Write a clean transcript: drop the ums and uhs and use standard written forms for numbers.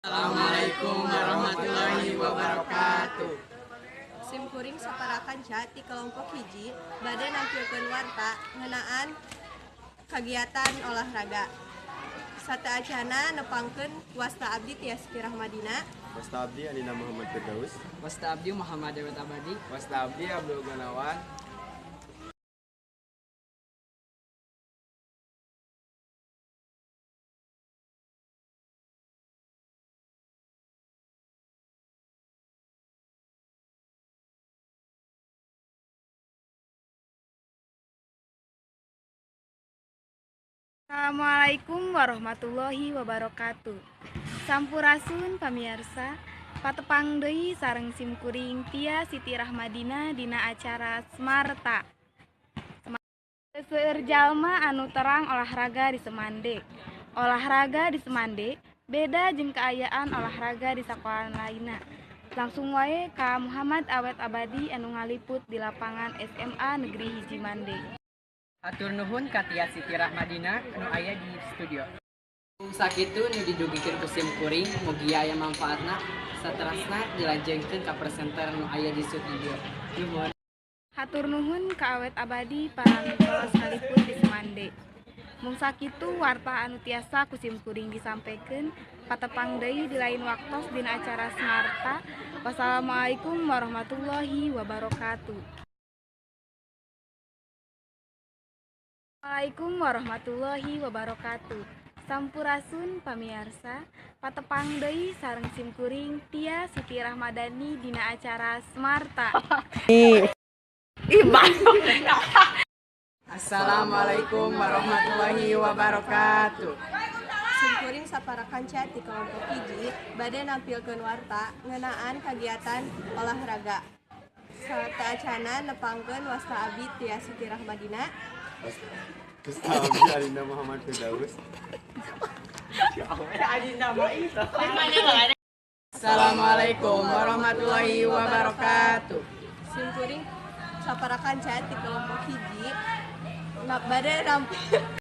Assalamualaikum warahmatullahi wabarakatuh. Simkuring sapara kanca ti kelompok 1 bade nampilkeun warta ngeunaan kagiatan olahraga. Sateuacanna nepangkeun wasta abdi Tias Siti Rahmadina. Wasta abdi Anina Muhammad Firdaus. Wasta abdi Muhammad Dawet Abadi. Wasta abdi Abdul Gunawan. Assalamualaikum warahmatullahi wabarakatuh. Sampurasun pamiarsa, patepang deui sareng simkuring Tia Siti Rahmadina dina acara Smarta. Seueur jalma anu terang olahraga di Semande. Olahraga di Semande beda jeung kaayaan olahraga di sakola lainna. Langsung wae ka Muhammad Awet Abadi anu ngaliput di lapangan SMA Negeri 1 Mande. Hatur nuhun ka Tia Siti Rahmadina nu aya di studio. Sakitu nu didugikeun ku simkuring, mugia aya manfaatna. Saterasna dilajengkeun ka presenter nu aya di studio. Nuhun. Hatur nuhun ka Awet Abadi parantos ngaliput di Semande. Mung sakitu warta anu tiasa ku simkuring disampekeun, patepang deui di lain waktos dina acara Smarta. Wassalamualaikum warahmatullahi wabarakatuh. Assalamualaikum warahmatullahi wabarakatuh. Sampurasun pamiarsa, patepang deui sareng simkuring Tia Siti Rahmadani dina acara Smarta. Assalamualaikum warahmatullahi wabarakatuh. Simkuring sapara kanca ti kelompok 1 bade nampilkeun warta ngeunaan kagiatan olahraga. Sateuacanna nepangkeun wasta abdi Tia Siti Rahmadina. Wasta abdi Anina Muhammad Firdaus. Assalamualaikum warahmatullahi wabarakatuh. Simkuring sapara kanca ti kelompok 1 bade nampil